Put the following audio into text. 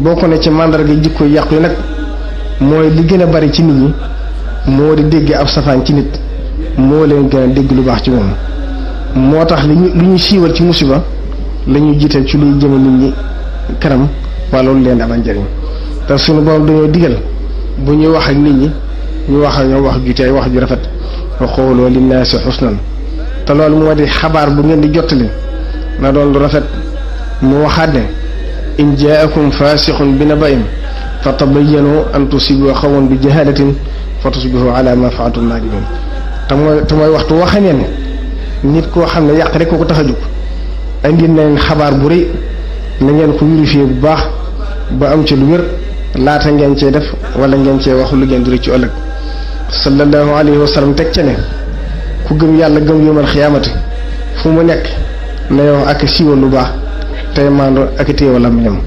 bokk na ci màndarga jikko yàqu yi nag mooy li gën a bari ci nit ñi moo di dégg ab safaan ci nit moo leen gën a dégg lu baax ci moom. moo tax lu ñu siiwal ci musiba la ñuy jiital ci luy jëme nit ñi kanam wala loolu leen amal njëriñ te suñu borom dañoo digal bu ñuy wax ak nit ñi ñu wax ak ñoom wax ju tey wax ju rafet wa qawlu linnaasi husnan te loolu moo di xabaar bu ngeen di jottali na doon lu rafet mu waxaat ne in jaakum faasiqun bi naba'in fatabayyanu an tusibu qawman bi jahalatin fa tusbihu ala ma fa'altum nadimin te mooy waxtu waxañee ne nit koo xam ne yàq rek ko tax a jóg indi nañ xabaar bu rëy na ngeen ko vérifier bu baax ba am ci lu wér laata ngeen cee def wala ngeen cee wax lu ngeen di rëcc ci ëllëg sallallahu alayhi wa sallam teg ca ne ku gëm yàlla gëm yawmal xiyaamati fu mu nekk na yow ak siiwal lu baax tey maandu ak téewal am ñam